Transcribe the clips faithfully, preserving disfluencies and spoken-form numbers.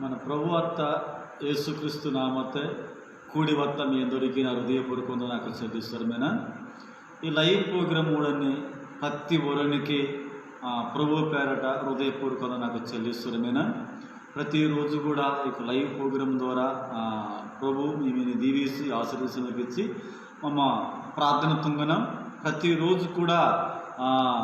మన ప్రభు అత్త యేసుక్రీస్తు నామతే కూడి వత్త మీ అందరికీ నా హృదయపూర్వక వందనాకు చెల్లిస్తోరు మేనా. ఈ live program ఊడని ప్రతి ఒరనికి, ఆ, ప్రభు పేరట హృదయపూర్వక వందనాకు చెల్లిస్తోరు మేనా. ప్రతిరోజు కూడా ఈ live program ద్వారా, ఆ, ప్రభు మిమ్మల్ని దీవించి ఆశీర్వదించి మమ్మ ప్రార్థన తుంగన. ప్రతిరోజు కూడా, ఆ,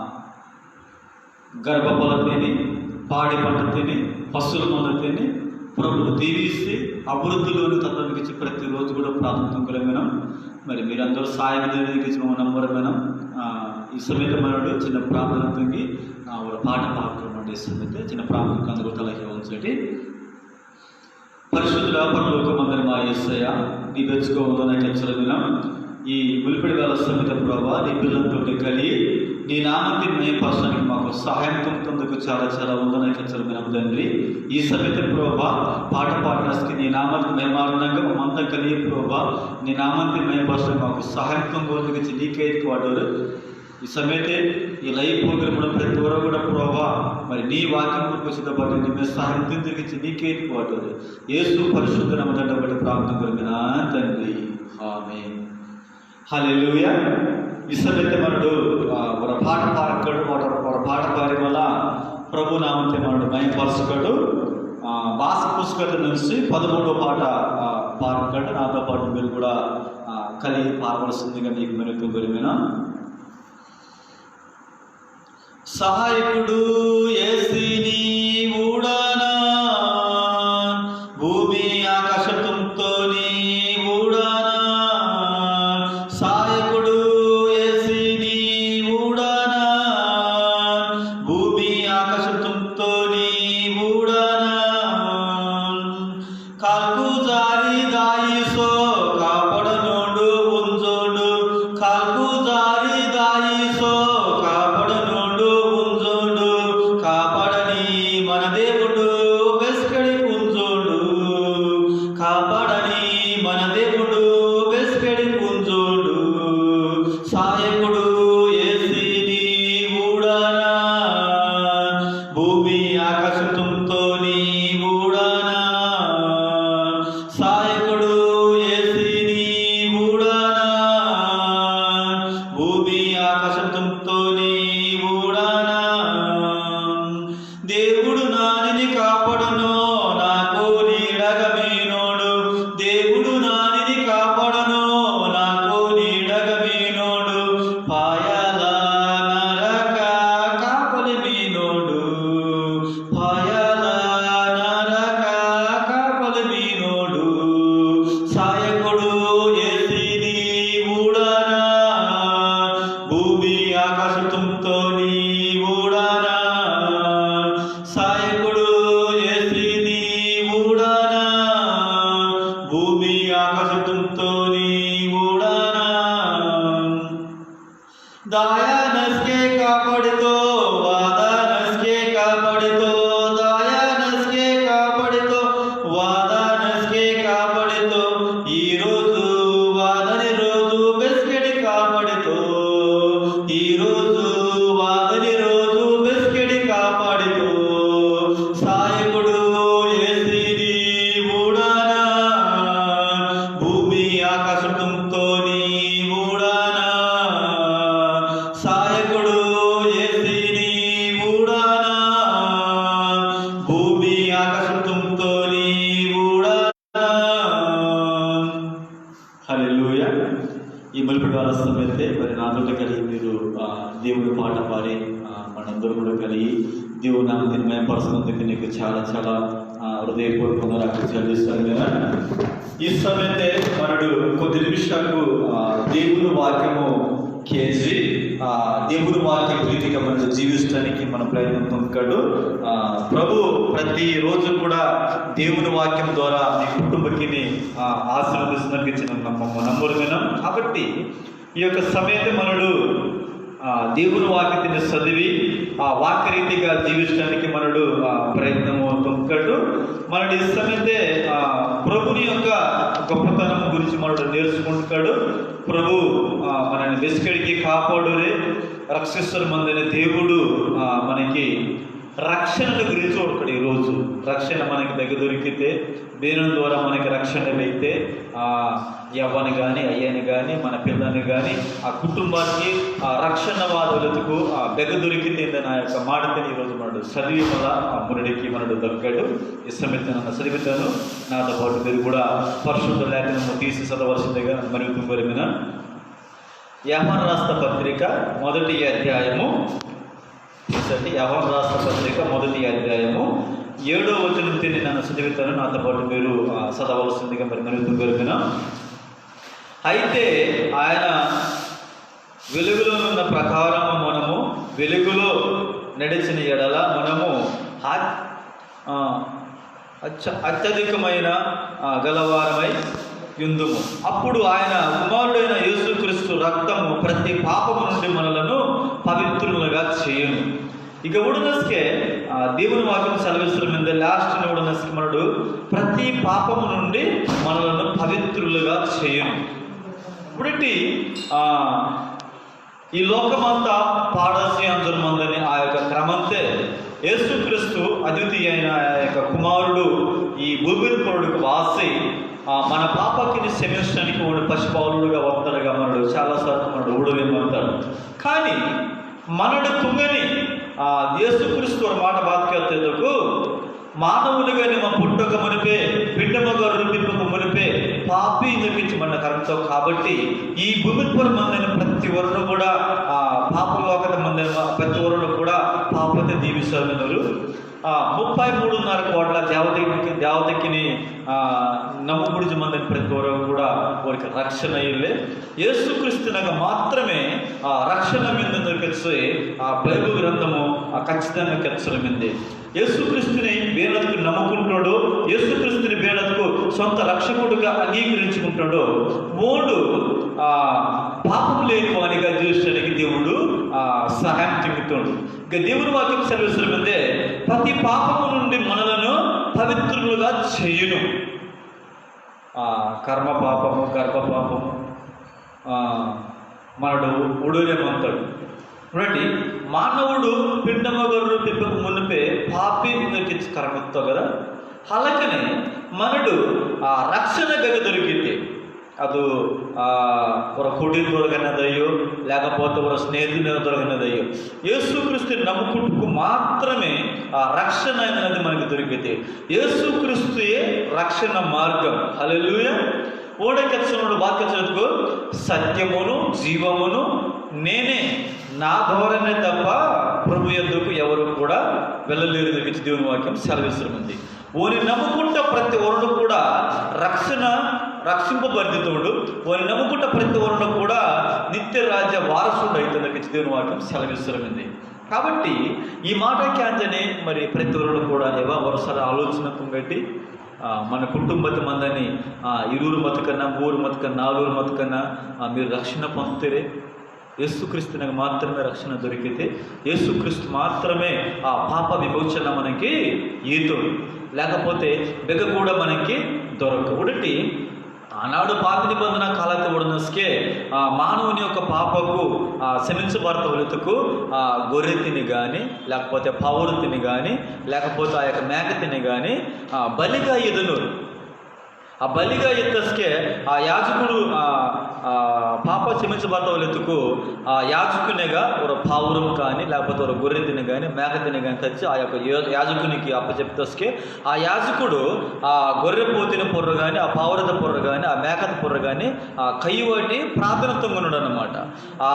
గర్భఫలతేని, పాడి పంటతేని, పశువుల మందతేని ప్రభు దీవించి అభివృద్ధిలోని తత్వానికి ఇచ్చి ప్రతిరోజు కూడా ప్రార్థన తుంగలే మేనం. మరి మీరందరూ సాయం చేయడానికి ఇచ్చి మమ్మ నమ్మరు మేనం. ఆ, ఈ సమేత మనడు చిన్న ప్రార్థన తుంగి, ఆ, ఒక పాట పాడుకోమండి. ఈ సమేత చిన్న ప్రార్థన అందుకు తలకి ఉంచండి. పరిశుద్ధుడా, పరలోకమందని మా యేసయ్య, నీ బెచ్చుకో వందన కెచ్చలమిన ఈ ములిపిడి వేల సమేత ప్రభా, నీ పిల్లలతోటి కలిగి నీ నామతి మహిమపరచడానికి మాకు సహాయం తుంగినందుకు చాలా చాలా వందన కెచ్చలమిన తండ్రి. ఈ సమేత ప్రభా, పాట పాడడానికి నీ నామతి మహిమార్థంగా మంత కలిగి ప్రభా, నీ నామతి మహిమపరచడానికి మాకు సహాయం తుంగోదుకు నీకే వాడోరు. ఈ సమేతే ఈ live program కూడా ప్రతి ఒక్కరు కూడా ప్రభా, మరి నీ వాక్యం కొరకు సిద్ధపడి నిమ్మ సహాయం తిరిగి నీకే వాడోరు. యేసు పరిశుద్ధ నామం దండం బట్టి ప్రార్థన కొరకు నా తండ్రి. ఆమేన్. హల్లెలూయా. ఈ సమేతే మనడు, ఆ, ఒక పాట పాడకడు, ఒక, ఒక పాట పాడి వల్ల ప్రభు నామంతే మనడు మహిమపరచకడు. ఆ, భాష పుస్తకం నుంచి పదమూడో పాట, ఆ, పాడకడు. నాతో పాటు మీరు కూడా, ఆ, కలిగి పాడవలసిందిగా మీకు మెరుపు గురిమిన. సహాయకుడు యేసు నీ ఊడానా, భూమి ఆకాశం తుంగ్తోని ఊడానా. సహాయకుడు యేసు నీ ఊడానా, భూమి ఆకాశం తుంగ్తోని ఊడానా. కాల్కు జారి దాయిసో కాపాడనోడు ఉంజోడు. కాల్కు జారి దాయిసో కాపాడనోడు ఉంజోడు. కాపాడని మన దేవుడు వెస్కడి ఉంజోడు. కాపాడని మన దేవుడు వెస్కడి ఉంజోడు. సాయకుడు యేసు నీ ఊడానా, భూమి ఆకాశం తుంగ్తోని ఊడానా. సాయకుడు యేసు నీ ఊడానా, భూమి ఆకాశం తుంగ్తోని ఊడానా. దేవుడు నానిని కాపాడను, నాకు నీడగ మీనోడు. దేవుడు నానిని కాపాడను, నాకు నీడగ మీనోడు. పాయాల నరక కాపలి మీనోడు. పాయాల నరక కాపలి మీనోడు. సాయకుడు యేసు నీ ఊడానా, భూమి ఆకాశం తుంగ్తోని ఊడానా. సాయకుడు యేసు నీ ఊడానా, భూమి ఆకాశం తుంగ్తోని ఊడానా. దాయానస్కే కాపాడితో, వాదానస్కే కాపాడితో, దాయానస్కే కాపాడితో, వాదానస్కే కాపాడితో. ఈ రోజు వాదని రోజు బెస్కెడి కాపాడితో, ఈ రోజు వాదని రోజు బెస్కెడి కాపాడితో. సాయకుడు యేసు నీ ఊడానా, భూమి ఆకాశం తుంగ్తోని ఊడానా. సాయకుడు యేసు నీ ఊడానా, భూమి ఆకాశం తుంగ్తోని ఊడానా. హల్లెలూయా. ఈ ములిపిడి వార సమేతే మరి నాతోటి కలిగి మీరు, ఆ, దేవుని పాట పాడి, ఆ, మనందరూ కూడా కలిగి దేవుని నామతిని మహిమపరచుకున్నందుకు నీకు చాలా చాలా, ఆ, హృదయపూర్వకంగా నాకు చెల్లిస్తాను కదా. ఈ సమేతే మనడు కొద్ది నిమిషాలకు, ఆ, దేవుని వాక్యము కేజీ, ఆ, దేవుని వాక్య ప్రీతిగా మనడు జీవించడానికి మన ప్రయత్నం తుంగ్కడు. ఆ, ప్రభు ప్రతిరోజు కూడా దేవుని వాక్యం ద్వారా మీ కుటుంబకిని, ఆ, ఆశీర్వదిస్తున్నట్టు ఇచ్చిన నమ్మకం నమ్మురు వినం. కాబట్టి ఈ యొక్క సమేతే మనడు, ఆ, దేవుని వాక్యతిని చదివి ఆ వాక్య రీతిగా జీవించడానికి మనడు, ఆ, ప్రయత్నము తుంగ్కడు. మనడు ఈ సమేతే, ఆ, ప్రభుని యొక్క గొప్పతనం గురించి మనడు నేర్చుకుంటాడు. ప్రభు, ఆ, మనని వెసుకడికి కాపాడురే, రక్షిస్తున్న మందని దేవుడు, ఆ, మనకి రక్షణ గురించి ఒకటి ఈ రోజు. రక్షణ మనకి బెగ దొరికితే, బేనోని ద్వారా మనకి రక్షణ వెయితే, ఆ, యవ్వని గాని, అయ్యని గాని, మన పిల్లని గాని, ఆ కుటుంబానికి ఆ రక్షణ వాదులకు ఆ బెగ దొరికితే ఇందని ఆ యొక్క మాటని ఈ రోజు మనడు చదివి మళ్ళా ఆ మురడికి మనడు దొరికాడు. ఈ సమయత్తె నన్న చదివితాను, నాతో పాటు మీరు కూడా పరిశుద్ధ లేఖనము తీసి చదవలసిందిగా మనవి తుంగరిమిన. యోహాను రాసిన పత్రిక మొదటి అధ్యాయము, చూసండి, యోహాను రాసిన పత్రిక మొదటి అధ్యాయము ఏడో వచనం తిని నన్ను చదివితాను, నాతో పాటు మీరు, ఆ, చదవలసిందిగా మరి మనవి తుంగరిమిన. అయితే ఆయన వెలుగులో ఉన్న ప్రకారము మనము వెలుగులో నడిచిన ఎడల మనము ఆ-, ఆ, అత్య-, అత్యధికమైన, ఆ, గలవారమై యుందుము. అప్పుడు ఆయన కుమారుడైన యేసుక్రీస్తు రక్తము ప్రతి పాపము నుండి మనలను పవిత్రులుగా చేయును. ఇక ఉడనస్కే, ఆ, దేవుని వాక్యం సెలవిస్తున్నది, లాస్ట్ ఉడనస్కి మనడు ప్రతి పాపము నుండి మనలను పవిత్రులుగా చేయును. ఇప్పుడేంటి, ఆ, ఈ లోకమంతా పాడసి అంజురమందని ఆ యొక్క క్రమంతే యేసుక్రీస్తు అద్వితీయ అయిన ఆ యొక్క కుమారుడు ఈ భూమి పొరడుకు వాసి, ఆ, మన పాపకిని క్షమించడానికి వాడు పసిపాలుడుగా వస్తాడుగా మనడు చాలాసార్లు మనడు ఊడలేమంటాడు. కానీ మనడు తుంగని, ఆ, యేసుక్రీస్తు వారి మాట బాత్కెత్తేందుకు మానవుడిగా నిమ్మ పుట్టక మునిపే, పిండమగా రూపింపక మునిపే పాపి ఇంజకించి మన కర్మతో కాబట్టి ఈ భూమి పొర మందని ప్రతి ఒరుడు కూడా, ఆ, పాప లోకత మందని ప్రతి ఒరుడు కూడా పాపతే జీవిస్తున్నారు. ఆ, ముప్పై మూడున్నర కోట్ల దేవతకి, దేవతకిని, ఆ, నమ్ముకుడిచి మందని ప్రతి ఒరుడు కూడా వారికి రక్షణ ఇల్లే. యేసుక్రీస్తునగా మాత్రమే ఆ రక్షణ మిందని కెచ్చి ఆ బైబిల్ గ్రంథము ఆ ఖచ్చితంగా కెచ్చడమింది. యేసుక్రీస్తుని బేనత్కు నమ్ముకుంటాడో, యేసుక్రీస్తుని బేనత్కు సొంత రక్షకుడుగా అంగీకరించుకుంటాడో, మూడు, ఆ, పాపం లేని వానిగా జీవించడానికి దేవుడు, ఆ, సహాయం తుంగుతాడు. ఇక దేవుని వాక్యం సెలవిస్తున్నదే, ప్రతి పాపము నుండి మనలను పవిత్రులుగా చేయును. ఆ, కర్మ పాపము, గర్భ పాపము, ఆ, మనడు ఉడోరే మంతాడు. చూడండి, మానవుడు పిండమగర్రు పిప్పకు మునిపే పాపి ఇంజకించి కర్మిస్తావు కదా. అలాగనే మనడు ఆ రక్షణ గది దొరికితే, అది, ఆ, ఒక కుడి దొరకనదయ్యో, లేకపోతే ఒక స్నేహితుని దొరకనదయ్యో, యేసుక్రీస్తుని నమ్ముకుంటూ మాత్రమే ఆ రక్షణ అనేది మనకి దొరికితే, యేసుక్రీస్తుయే రక్షణ మార్గం. హల్లెలూయా. ఓడకెచ్చనుడు వాక్య చదువుకో, సత్యమును జీవమును నేనే, నా ద్వారానే తప్ప ప్రభు యొద్దకు ఎవరు కూడా వెళ్ళలేరు అని దేవుని వాక్యం సెలవిస్తుంది. ఓని నమ్ముకుంట ప్రతి ఒరుడు కూడా రక్షణ, రక్షింపబడుతుండు. ఓని నమ్ముకుంట ప్రతి ఒరుడు కూడా నిత్య రాజ్య వారసుడు అవుతుందని దేవుని వాక్యం సెలవిస్తుంది. కాబట్టి ఈ మాట కేంజనే మరి ప్రతి ఒరుడు కూడా ఏవో వరుసల ఆలోచన తుంగటి, ఆ, మన కుటుంబత మందని, ఆ, ఇరువురు మతకన్నా, మూడు మతకన్నా, నాలుగు మతకన్నా, ఆ, మీరు రక్షణ పొందుతారే. యేసుక్రీస్తునకు మాత్రమే రక్షణ దొరికితే, యేసుక్రీస్తు మాత్రమే ఆ పాప విమోచన మనకి ఈతోడు, లేకపోతే బెగ కూడా మనకి దొరకవు. ఒకటి ఆనాడు పాత నిబంధన కాలతే ఉడనస్కే ఆ మానవుని యొక్క పాపకు ఆ క్షమించబడతవలెతుకు ఆ గొర్రెతిని కానీ, లేకపోతే పావురతిని కానీ, లేకపోతే ఆ యొక్క మేకతిని కానీ ఆ బలిగా ఈదనోరు. ఆ బలిగా ఈదస్కే ఆ యాజకుడు ఆ, ఆ పాప క్షమించబడతవలెతుకు ఆ యాజకునిగా ఒక పావురం కానీ, లేకపోతే ఒక గొర్రెతిని కానీ, మేకతిని కానీ తెచ్చి ఆ యొక్క యో-, యాజకునికి అప్పచెప్తస్కే ఆ యాజకుడు ఆ గొర్రె పోతిన పొర్ర కానీ, ఆ పావురత పొర్ర కానీ, ఆ మేకత పొర్ర కానీ ఆ కయ్యవాటి ప్రార్థన తుంగనుడు అనమాట. ఆ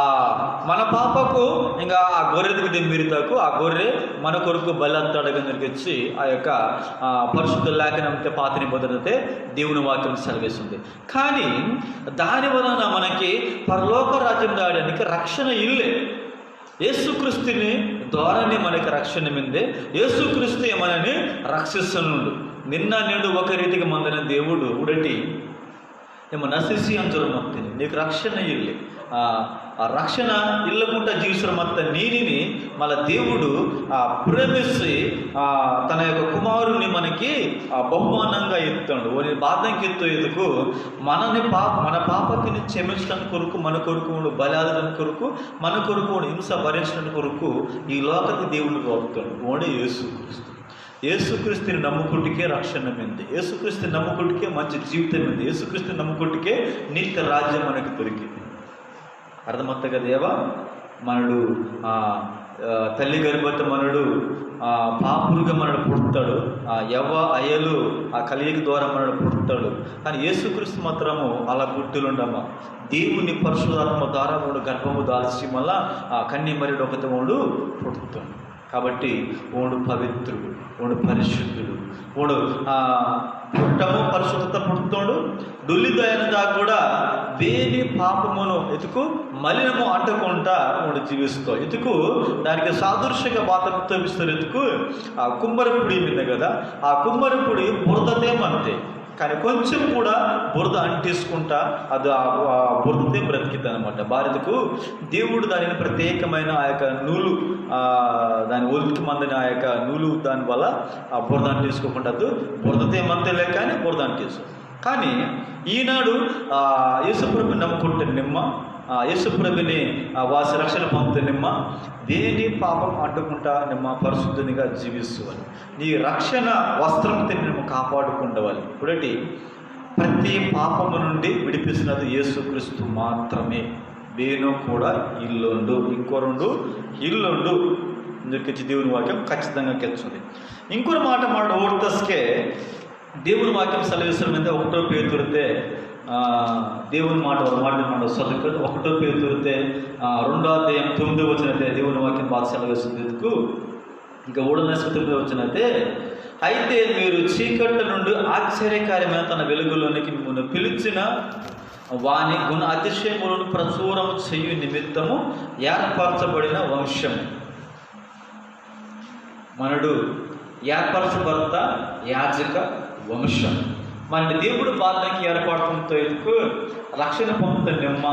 మన పాపకు ఇంకా ఆ గొర్రె దగ్గర మీరుతాకు ఆ గొర్రె మన కొరకు బలి అత్తాడు కనుక వచ్చి ఆ యొక్క ఆ పరిశుద్ధ లేఖనంతే పాత నిబంధనతే దేవుని వాక్యం సెలవిస్తుంది. కానీ దాని వలన మనకి పరలోక రాజ్యం రావడానికి రక్షణ ఇల్లే. యేసుక్రీస్తుని ద్వారానే మనకి రక్షణ మిందే. యేసుక్రీస్తు మనని రక్షిస్తునుండు. నిన్న నేడు ఒక రీతిగా మందిన దేవుడు ఉడటి ఏమో నశించి అంజురమొత్తిని నీకు రక్షణ ఇల్లే. ఆ, ఆ రక్షణ ఇల్లకుంట జీవిసర మత్త నీనిని మళ్ళా దేవుడు ఆ ప్రేమిసి ఆ తన యొక్క కుమారుని మనకి ఆ బహుమానంగా ఇస్తాడు. ఓని బాధంకి ఎత్తు ఎదుకు మనని పాప మన పాపకిని క్షమించడం కొరకు, మన కొరకు ఓండు బలాదడం కొరకు, మన కొరకు ఓండు హింస భరించడం కొరకు ఈ లోకతి దేవుడు కోరుతాడు. ఓండే యేసుక్రీస్తు. యేసుక్రీస్తుని నమ్ముకుంటుకే రక్షణ మింది. యేసుక్రీస్తుని నమ్ముకుంటుకే మంచి జీవితం మింది. యేసుక్రీస్తుని నమ్ముకుంటుకే నిత్య రాజ్యం మనకి దొరికింది. అర్థమత్త కదా? ఏవా మనడు ఆ, ఆ, తల్లి గర్భత మనడు ఆ, పాపులుగా మనడు పుడతాడు. ఆ, యవ్వ అయ్యలు ఆ కలియక ద్వారా మనడు పుడతాడు. కానీ యేసుక్రీస్తు మాత్రము అలా పుట్టిలుండమా? దేవుని పరిశుద్ధాత్మ ద్వారా మనడు గర్భము దాల్చి మళ్ళా ఆ కన్య మర్రి ఒకటి మనడు పుడతాడు. కాబట్టి ఓండు పవిత్రుడు, ఓండు పరిశుద్ధుడు, ఓండు ఆ పుట్టము పరిశుద్ధత పుడుతోండు. డొల్లిదైన దాకా కూడా దేని పాపమును ఎతుకు మలినము అంటకుండా ఓండు జీవిస్తూ ఎతుకు దానికి సాదృశ్యంగా బాధ తప్పిస్తారు. ఎతుకు ఆ కుమ్మరిపుడి మీద కదా, ఆ కుమ్మరిపుడి బురదతే మంతే, కానీ కొంచెం కూడా బురద అంటేసుకుంటా అది ఆ ఆ బురదతే బ్రతికిద్ది అనమాట. బారత్కు దేవుడు దానిని ప్రత్యేకమైన ఆ యొక్క నూలు, ఆ, దాని ఒలికి మందని ఆ యొక్క నూలు దాని వల్ల ఆ బురద అంటేసుకోకుండా అది బురదతే మంతే లెక్క అని బురద అంటేసు. కానీ ఈనాడు ఆ యేసుప్రభు నమ్ముకుంటే నిమ్మ, ఆ యేసుప్రభుని ఆ వాసి రక్షణ పొందితే నిమ్మ దేని పాపం అంటకుండా నిమ్మ పరిశుద్ధునిగా జీవిస్తువాలి. నీ రక్షణ వస్త్రంతో నిమ్మ కాపాడుకుండవాలి. ఇప్పుడటి ప్రతి పాపము నుండి విడిపిస్తున్నది యేసుక్రీస్తు మాత్రమే. బేనో కూడా ఇల్లుండు, ఇంకో రెండు ఇల్లుండు ఇందుకొచ్చి దేవుని వాక్యం ఖచ్చితంగా కెచ్చుంది. ఇంకొక మాట మాట ఓర్తస్కే దేవుని వాక్యం సెలవిస్తున్నది. ఒకటో పేతురితే ఆ, దేవుని మాట ఒక మాట మనం చదువుకుంటే ఒకటో పేతురితే ఆ, రెండో అధ్యాయం తొమ్మిదో వచనతే దేవుని వాక్యం బాగా సెలవిస్తుంది. ఎందుకు ఇంకా ఊడన తొమ్మిదో వచనతే, అయితే మీరు చీకటి నుండి ఆశ్చర్యకరమైన తన వెలుగులోనికి మిమ్మల్ని పిలిచిన వాని గుణ అతిశయములను ప్రచురము చేయు నిమిత్తము ఏర్పరచబడిన వంశం. మనడు ఏర్పరచబడత యాజక వంశం. మన దేవుడు బాధకి ఏర్పడుతుందో ఎందుకు రక్షణ పొందుత నిమ్మ,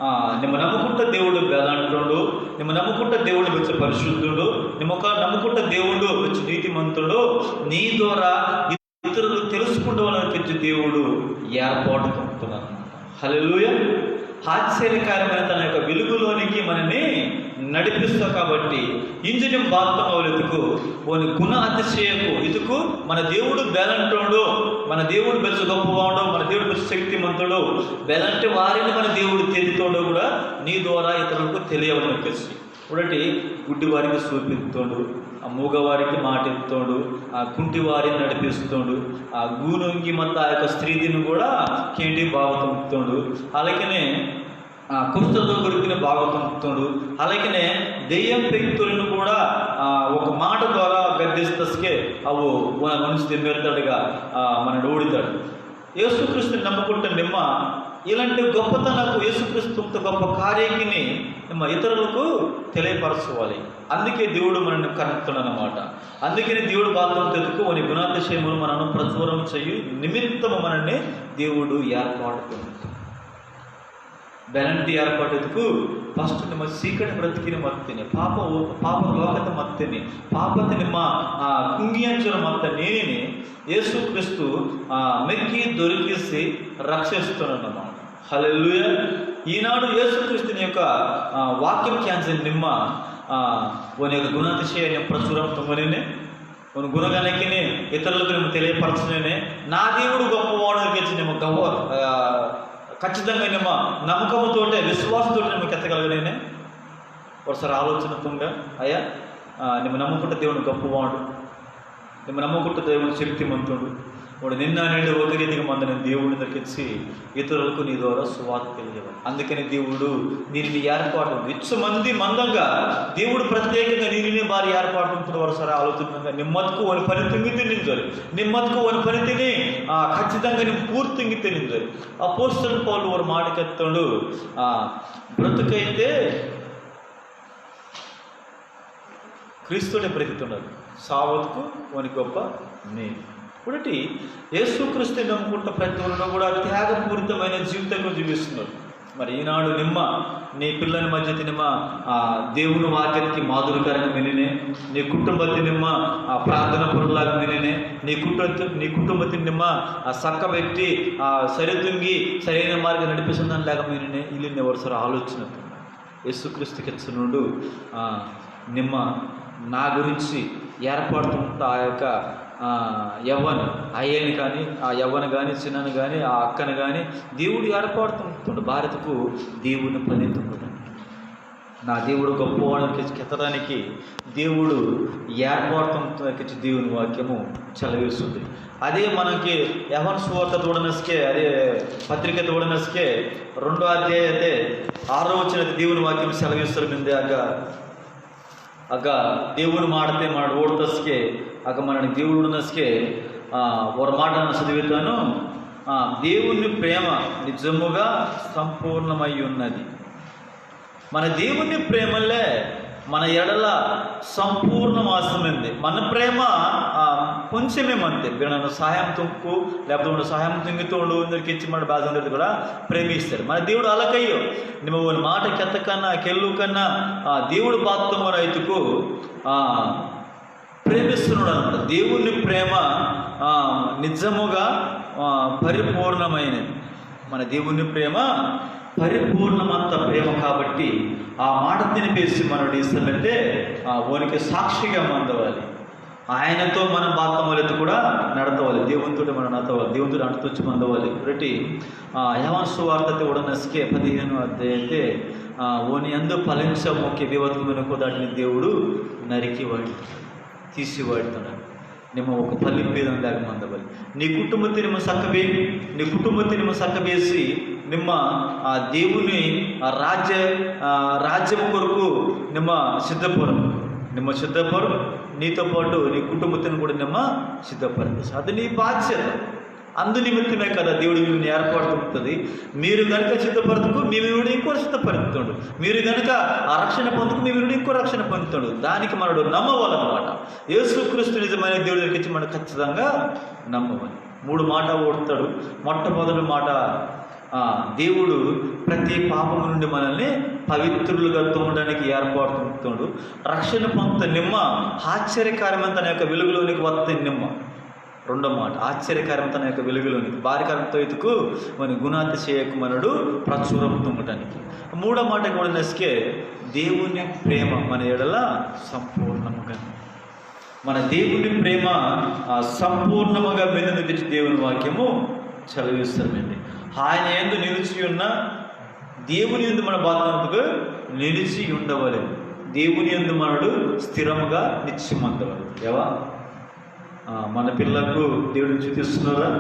ఆ, నిమ్మ నమ్ముకుంట దేవుడు బేలంటోడు, నిమ్మ నమ్ముకుంట దేవుడు వెచ్చ పరిశుద్ధుడు, నిమ్మ ఒక నమ్ముకుంట దేవుడు వెచ్చ నీతిమంతుడు. నీ ద్వారా ఇతరులు తెలుసుకుండవలకి దేవుడు ఏర్పాటు పొందుతున్నాడు. హల్లెలూయా. ఆశ్చర్యకరమైన తన యొక్క వెలుగులోనికి మనని నడిపిస్తావు. కాబట్టి ఇంజనం బాత్తం అవులెతుకు ఓని గుణ అతిశయకు ఇతుకు మన దేవుడు బేలంటోడు, మన దేవుడు బెచ్చ గొప్పవాడు, మన దేవుడు బెచ్చ శక్తిమంతుడు. బేలంటే వారిని మన దేవుడు తెదితోడో కూడా నీ ద్వారా ఇతరులకు తెలియవలకి. ఒకటి గుడ్డి వారికి చూపిస్తోడు, ఆ మూగవారికి మాట ఇస్తోడు, ఆ కుంటి వారిని నడిపిస్తోడు, ఆ గూనొంగి మత్త ఆ యొక్క స్త్రీదిని కూడా కేంటి బాగా తుంపుతోడు. అలాగనే ఆ కుష్ఠరోగుడికి బాగా తుంపుతోడు. అలాగనే దెయ్యం పెక్తులను కూడా ఆ ఒక మాట ద్వారా గద్దిస్తస్కే అవు మన మనిషి మెత్తడిగా ఆ మనడు ఊడితాడు. యేసుక్రీస్తుని నమ్ముకుంటే నిమ్మ ఇలాంటి గొప్పతనకు యేసుక్రీస్తు ఇంత గొప్ప కార్యకిని నిమ్మ ఇతరులకు తెలియపరచవాలి. అందుకే దేవుడు మనల్ని కనుక్కున్నాడనమాట. అందుకని దేవుడు బాత్రం తెచ్చుకో వాని గుణాతిశయములు మనను ప్రచురం చేయు నిమిత్తము మనల్ని దేవుడు ఏర్పాటు పొందుతాడు. బెలంటి ఏర్పాటు ఎత్తుకు ఫస్ట్ నిమ్మ చీకటి బ్రతికిన మత్తిని, పాప పాప లోకత మత్తిని, పాపతి నిమ్మ ఆ కుంగియంచుల మత్త నేనిని యేసుక్రీస్తు ఆ మెక్కి దొరికిసి రక్షిస్తున్నాడన్నమాట. హల్లెలూయా. ఈనాడు యేసుక్రీస్తుని యొక్క ఆ వాక్యం క్యాన్సర్ నిమ్మ ఆ ఓని యొక్క గుణాతిశయాన్ని ప్రచురం తుంగనేనే, ఓని గుణగణకిని ఇతరులకు నిమ్మ తెలియపరచనేనే. నా దేవుడు గొప్పవాడు అని నిమ్మ గౌరవ ఆ, ఖచ్చితంగా నిమ్మ నమ్మకంతోటే విశ్వాసంతో నిమ్మ కెత్తగలగనేనే. ఒకసారి ఆలోచన తుంగ అయ్యా, ఆ, నిమ్మ నమ్ముకుంట దేవుడు గొప్పవాడు, నిమ్మ నమ్ముకుంట దేవుడు శక్తిమంతుడు. వాడు నిన్న నేడు ఒక రీతిగా మందని దేవుడిని దక్కించి ఇతరులకు నీ ద్వారా సువార్త తెలియవాలి. అందుకని దేవుడు దీనిని ఏర్పాటు ఇచ్చు మంది మందంగా దేవుడు ప్రత్యేకంగా నీరిని బారి ఏర్పాటు ఉంటున్న ఒకసారి ఆలోచన నిమ్మతుకు వాని పని తుంగితే నింజాలి. నిమ్మతుకు వాని పనితిని ఆ, ఖచ్చితంగా నేను పూర్తింగితే నింజాలి. అపోస్తలుడు పౌలు వారు మాట కెత్తాడు, ఆ, బ్రతుకైతే క్రీస్తుడే బ్రతికితున్నాడు, సావత్కు వాని గొప్ప నేను. ఇప్పుడటి యేసుక్రీస్తుని నమ్ముకుంట ప్రతి ఒక్కరు కూడా త్యాగపూరితమైన జీవితంలో జీవిస్తున్నారు. మరి ఈనాడు నిమ్మ నీ పిల్లని మధ్యతి నిమ్మ ఆ దేవుని వాక్యతికి మాదిరికరంగా మినినే, నీ కుటుంబతి నిమ్మ ఆ ప్రార్థన పరులాగా మినినే, నీ కుటుంబ నీ కుటుంబతి నిమ్మ ఆ సక్క పెట్టి ఆ సరితుంగి సరైన మార్గం నడిపిస్తుందని లేక మినినే. ఇల్లు ఎవరు సార్ ఆలోచన యేసుక్రీస్తు కెచ్చునుడు ఆ నిమ్మ నా గురించి ఏర్పడుతుంట ఆ యొక్క ఆ యవ్వను అయ్యని కానీ ఆ యవ్వను కానీ చిన్నను కానీ ఆ అక్కను కానీ దేవుడు ఏర్పడుతుంటుండు. భారత్కు దేవుని పని తుంగటం నా దేవుడు గొప్పవాడిని కెత్తడానికి దేవుడు ఏర్పడుతుంటున్న దేవుని వాక్యము చదివిస్తుంది. అదే మనకి యోహాను సువార్త తోడనస్కే, అదే పత్రిక తోడనస్కే రెండో అధ్యాయతే ఆరో వచనతే దేవుని వాక్యం సెలవిస్తారు. మిందే అగ్గ అగ్గ దేవుని మాటతే మనడు ఓడతస్కే అగ్గ మనకి దేవుడు ఉడనస్కే ఆ, ఒక మాట నన్ను చదివితాను. ఆ, దేవుని ప్రేమ నిజముగా సంపూర్ణమై ఉన్నది. మన దేవుని ప్రేమలే మన ఎడల సంపూర్ణమాసమైంది. మన ప్రేమ ఆ, కొంచెమే మంతే. వీళ్ళను సహాయం తుంకు లేకపోతే ఉండు సహాయం తుంగితోండు ఇందరికి ఇచ్చి మన బాధ అందరిది కూడా ప్రేమిస్తారు. మన దేవుడు అలకయ్యో నిమ్మ ఓని మాట కెత్త కన్నా కెల్లు కన్నా ఆ, దేవుడు బాత్తో మన ఇతుకు ఆ, ప్రేమిస్తున్నాడు అనమాట. దేవుని ప్రేమ ఆ, నిజముగా ఆ, పరిపూర్ణమైనది. మన దేవుని ప్రేమ పరిపూర్ణమంత ప్రేమ కాబట్టి ఆ మాట తినిపేసి మనడు ఇస్తామంటే ఆ, ఓనికి సాక్షిగా మందవాలి. ఆయనతో మనం బాత్తో మొదలెత్తు కూడా నడతవాలి, దేవునితోటి మనం నడతవాలి, దేవునితోటి అంటుతొచ్చి మందవాలి. ఒకటి ఆ, యోహాను సువార్తతే ఉడనస్కే పదిహేను అధ్యాయతే ఆ, ఓని అందు ఫలించ మొక్కి దేవత్వమైన కోదాటిని దేవుడు నరికివాడు, తీసివాడుతున్నాడు. నిమ్మ ఒక ఫలింపేదని దాకా మందవాలి. నీ కుటుంబ తిరిమ సక్కబే నీ కుటుంబ తిరిమ సక్కబేసి నిమ్మ ఆ దేవుని ఆ రాజ్య ఆ, రాజ్యం కొరకు నిమ్మ సిద్ధపడు. నిమ్మ సిద్ధపడు, నీతో పాటు నీ కుటుంబతిని కూడా నిమ్మ సిద్ధపరచు. అది నీ బాధ్యత. అందు నిమిత్తమే కదా దేవుడు వీరిని ఏర్పడుతుంటది. మీరు గనుక సిద్ధపరచుకు మీ వీరుడు ఇంకో సిద్ధపరుస్తుండు. మీరు గనుక ఆ రక్షణ పొందుకు మీ వీరుడు ఇంకో రక్షణ పొందుతాడు. దానికి మనడు నమ్మవాలన్నమాట. యేసుక్రీస్తు నిజమైన దేవుడి దగ్గరికి వచ్చి మనం ఖచ్చితంగా నమ్మవాలి. మూడు మాట ఓడతాడు. మొట్టమొదటి మాట ఆ, దేవుడు ప్రతి పాపము నుండి మనల్ని పవిత్రులుగా తోమడానికి ఏర్పడుతుంటాడు. రక్షణ పొందుత నిమ్మ ఆశ్చర్యకరమైన తన యొక్క వెలుగులోనికి వస్తే నిమ్మ. రెండో మాట ఆశ్చర్యకరం తన యొక్క వెలుగులోనికి బారికరంతో ఎతుకు మన గుణాతిశయకు మనడు ప్రచురం తుంగటానికి. మూడో మాట కూడా నెస్కే దేవుని ప్రేమ మన ఎడల సంపూర్ణముగా మన దేవుని ప్రేమ ఆ, సంపూర్ణముగా వెలుగునిచ్చి దేవుని వాక్యము చదివిస్తామండి. ఆయన యందు నిలిచి ఉన్న దేవుని యందు మన బాధ్యతకు నిలిచి ఉండవలెను. దేవుని యందు మనడు స్థిరముగా నిత్యమందవలెను. దేవా ఆ, మన పిల్లకు దేవుడిని చూపిస్తున్నారా?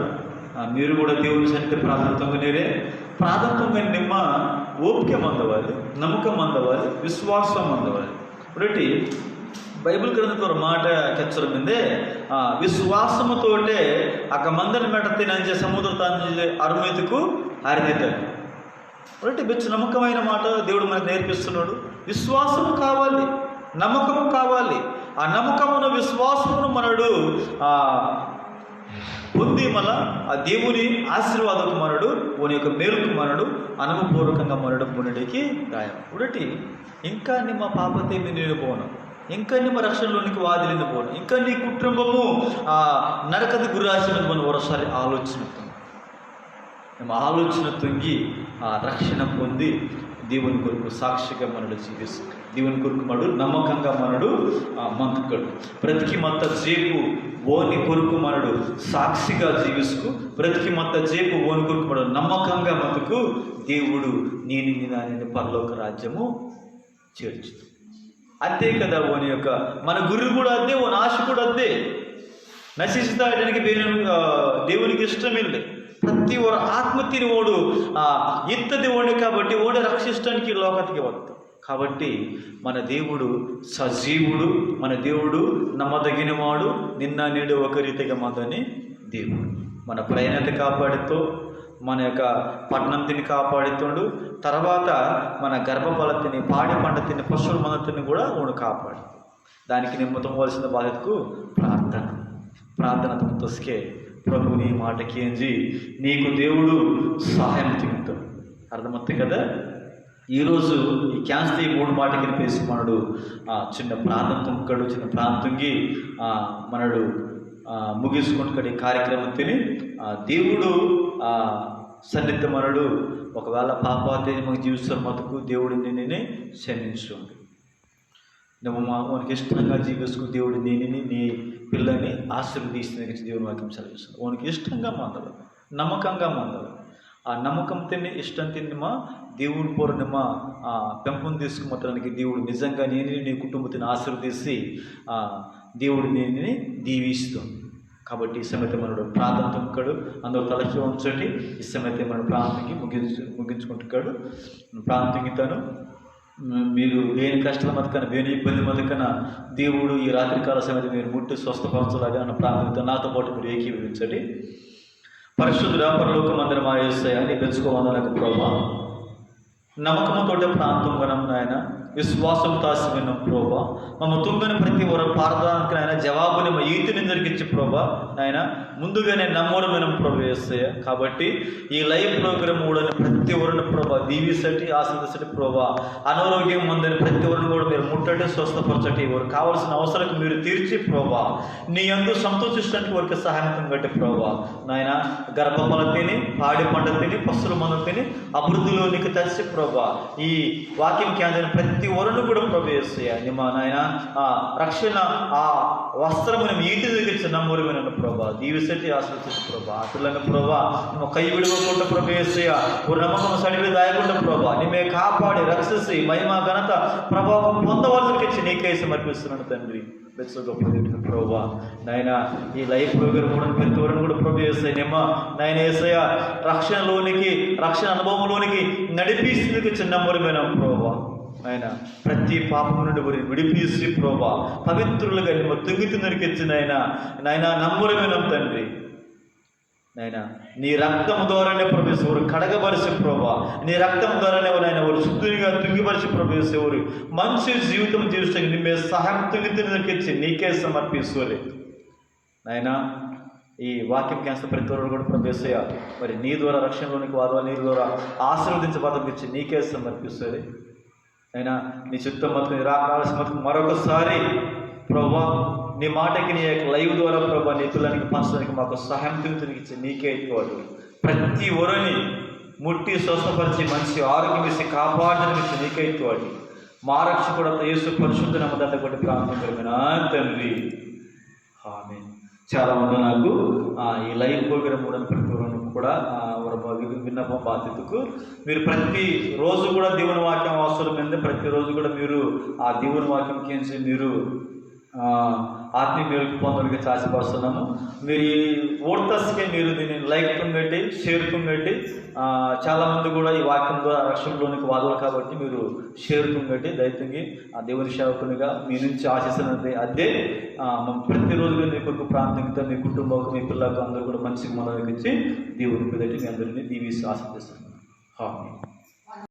ఆ, మీరు కూడా దేవుని సన్నిధి ప్రార్థన తుంగనీరే. ప్రార్థన తుంగని నిమ్మ ఓపిక మందవాలి, నమ్మకం మందవాలి, విశ్వాసం మందవాలి. ఒకటి బైబిల్ గ్రంథంలో ఒక మాట కెచ్చరమిందే, ఆ, విశ్వాసముతోటే అక మందని మెడతినంజే సముద్ర తాంజే అరుమెతుకు అరిదిద్దాడు. ఒకటి బెచ్చు నమ్మకమైన మాట దేవుడు మనకు నేర్పిస్తున్నాడు. విశ్వాసం కావాలి, నమ్మకం కావాలి. ఆ నమ్మకమును విశ్వాసమును మనడు ఆ పొంది మళ్ళా ఆ దేవుని ఆశీర్వాదకు మనడు, ఓని యొక్క మేలుకు మనడు, అనుభవపూర్వకంగా మనడు పొందడానికి గాయం. ఒకటి ఇంకా నిమ్మ పాపతే మినిపోను, ఇంకా నిమ్మ రక్షణలోనికి వాదిలిన పోను, ఇంకా నీ కుటుంబము ఆ నరకది గురాశిన మనం ఒకసారి ఆలోచన. నిమ్మ ఆలోచన తుంగి ఆ రక్షణ పొంది దేవుని కొరకు సాక్షిగా మనడు జీవిస్తాడు. దేవుని కొరకు మనడు నమ్మకంగా మనడు ఆ మంతుకడు. బ్రతికి మత్త జీపు ఓని కొరకు మనడు సాక్షిగా జీవిస్తూ, బ్రతికి మత్త జీపు ఓని కొరకు మనడు నమ్మకంగా మతుకు దేవుడు నేను నిన్న పరలోక రాజ్యము చేర్చుతుంది. అంతే కదా, ఓని యొక్క మన గురి కూడా అదే, ఓని ఆశ కూడా అదే. నశిస్తాడనికి దేవుని ఆ, దేవునికి ఇష్టమిల్లే. ప్రతి ఒరు ఆత్మ తిరివోడు ఆ ఇత్తది ఓడే కాబట్టి ఓడే రక్షించడానికి ఈ లోకతికి వస్తాడు. కాబట్టి మన దేవుడు సజీవుడు, మన దేవుడు నమ్మదగినవాడు, నిన్న నేడు ఒక రీతిగా మందని దేవుడు. మన ప్రయాణత కాపాడుతూ, మన యొక్క పట్టణం తిని కాపాడుతుండు. తర్వాత మన గర్భఫలతిని, పాడి పంట తిని, పశువుల మందతిని కూడా ఓడు కాపాడు. దానికి నిమ్మతవలసిన బాధ్యతకు ప్రార్థన. ప్రార్థన తొస్కే ప్రభు నీ మాట కేంజి నీకు దేవుడు సహాయం తింటాడు. అర్థమవుతుంది కదా? ఈరోజు ఈ క్యాన్స్ ఈ మూడు మాటకి వినిపిస్తూ మనడు, ఆ, చిన్న ప్రార్థన తుంకడు, చిన్న ప్రార్థన తుంగి, ఆ, మనడు, ఆ, ముగించుకుంటున్నాడు ఈ కార్యక్రమం తిని, ఆ, దేవుడు, ఆ, సన్నిధి మనడు. ఒకవేళ పాపాతి మనం జీవిస్తున్న మతుకు దేవుడు నిన్ను క్షమించుండు. నువ్వు మా-, వానికి ఇష్టంగా జీవించుకుని దేవుడు నేను నీ పిల్లని ఆశీర్వదిస్తున్నట్టు దేవుని వాక్యం సెలవిస్తుంది. వానికి ఇష్టంగా మందడు, నమ్మకంగా మందడు. ఆ నమ్మకం తిని, ఇష్టం తిని మా దేవుని పూర్ణిమ, ఆ, పెంపొందించుకోవటానికి దేవుడు నిజంగా నేను నీ కుటుంబతిని ఆశీర్వదించి, ఆ, దేవుడు నేను దీవిస్తుంది. కాబట్టి ఈ సమయతే మనడు ప్రార్థన తుంకడు, అందరూ తలకి ఉంచండి. ఈ సమయతే మన ప్రార్థనకి ముగించు ముగించుకుంటున్నాడు. ప్రార్థన తుంగితాను. మీరు వేని కష్టాల మతకన, వేని ఇబ్బంది మతకన దేవుడు ఈ రాత్రి కాల సమయతే మీరు ముట్టి స్వస్థపరచలాగా అన్న ప్రార్థనతో నాతో పాటు మీరు ఏకీభవించండి. పరిశుద్ధుడా, పరలోకమందున మా యేసయ్యా, నీ పెంచుకో వందనకు ప్రభా. నమ్మకముతోటే ప్రార్థన తుంగనం నాయన, విశ్వాసం తాసి విన్నాం ప్రభా. మమ్మ తుంగని ప్రతి ఒర ప్రార్థనకు నాయన జవాబుని మా ఈతిని జరిగించి ప్రభా నాయన, ముందుగానే నమ్మోరమైన ప్రభు యేసయ్య. కాబట్టి ఈ లైవ్ ప్రోగ్రామ్ కూడా ప్రతి ఒరని ప్రభా దీవిసటి, ఆశీర్వదిసటి ప్రభా. అనారోగ్యం ఉందని ప్రతి ఒరని కూడా మీరు ముట్టటి, స్వస్థపరచటి, వారికి కావాల్సిన అవసరాలకు మీరు తీర్చి ప్రభా, నీ యందు సంతోషించడానికి వారికి సహాయం కట్టి ప్రభా. నాయన, గర్భఫలం తిని, పాడి పంట తిని, పశువుల మంద తిని, అభివృద్ధిలోనికి తెచ్చి ప్రభా, ఈ వాక్యం కేంద్రం ప్రతి ఒరను కూడా ప్రభు యేసయ్య నిమ్మ నాయన, ఆ రక్షణ, ఆ వస్త్రమును మీ ఈటి దగ్గర చిన్న మురిమినను ప్రభా, దీవిసటి ఆశీర్వదించు ప్రభా, అటులను ప్రభా, నిమ్మ కై విడువకుండా ప్రభు యేసయ్య, ఓ నమ్మకం సడివి దాయకుండా ప్రభా, నిమ్మే కాపాడి రక్షించి మహిమ ఘనత ప్రభావం పొందవలసి నీకే సమర్పిస్తున్నాను తండ్రి. బెచ్చగొప్ప దేవుడు ప్రభా, నాయన, ఈ లైవ్ ప్రోగ్రామ్ కూడా ప్రతి ఒక్కరిని కూడా ప్రభు యేసయ్య నిమ్మ, నాయన యేసయ్య, రక్షణలోనికి, రక్షణ అనుభవంలోనికి నడిపిస్తున్నది చిన్న నమ్మరమైన ప్రభా. నాయన, ప్రతి పాపం నుండి వారిని విడిపిసి ప్రభా, పవిత్రులుగా నిమ్మ తుంగితి నరికించి నాయన, నాయన, నమ్మరమైన తండ్రి. నాయన, నీ రక్తం ద్వారానే ప్రభు యేసు వారు కడగబరిచి ప్రభా, నీ రక్తం ద్వారానే నాయన వారు శుద్ధిగా తుంగిపరిచి ప్రభు యేసు వారు మంచి జీవితం జీవించడానికి నిమ్మే సహాయం తుంగితి నరికించి నీకే సమర్పిస్తూరే. నాయన, ఈ వాక్యం కేంద్రం ప్రతి ఒక్కరు కూడా ప్రభు యేసయ్య, మరి నీ ద్వారా రక్షణలోనికి వారు, నీ ద్వారా ఆశీర్వదించబడడానికి ఇచ్చి నీకే సమర్పిస్తూరే. అయినా నీ చిత్తం మతుకు, నీ రాక ఆలస్యం మతుకు మరొకసారి ప్రభా, నీ మాటకి నీ యొక్క లైవ్ ద్వారా ప్రభా, నీ పిల్లలకి పంచడానికి మాకు సహాయం తుంగితినికి ఇచ్చి నీకే ఎత్తుకోవాలి. ప్రతి ఒరని ముట్టి స్వస్థపరిచి మంచి ఆరోగ్యం ఇచ్చి కాపాడడానికి ఇచ్చి నీకే ఎత్తుకోవాలి. మా రక్షకుడు యేసు పరిశుద్ధ నామమున దండ కొట్టి ప్రార్థన తండ్రి. ఆమేన్. చాలా వందనాలు. ఆ, ఈ లైవ్ ప్రోగ్రామ్ కూడా ప్రతి ఒక్కరు కూడా, ఆ, ఒక వి-, విన్నపం బాధ్యతకు మీరు ప్రతి రోజు కూడా దేవుని వాక్యం అవసరం ఉంది. ప్రతిరోజు కూడా మీరు ఆ దేవుని వాక్యం కేంచి మీరు, ఆ, ఆత్మీయ మేలుకు పొందడానికి ఆశపడుతున్నాము. మీరు ఈ ఓడ్తస్కే మీరు దీన్ని లైక్ తుంగండి, షేర్ తుంగండి. ఆ, చాలా మంది కూడా ఈ వాక్యం ద్వారా రక్షణలోనికి వాదలు కాబట్టి మీరు షేర్ తుంగండి. దయతుంగి ఆ దేవుని సేవకునిగా మీ నుంచి ఆశిస్తున్నది అదే. ఆ, మ-, ప్రతిరోజు కూడా మీ కొరకు ప్రార్థనతో మీ కుటుంబం, మీ పిల్లలకు అందరూ కూడా మంచి మనోనికి ఇచ్చి దేవుని పెదటి మీ అందరినీ దీవించి ఆశీర్వదిస్తున్నాను. ఆమేన్.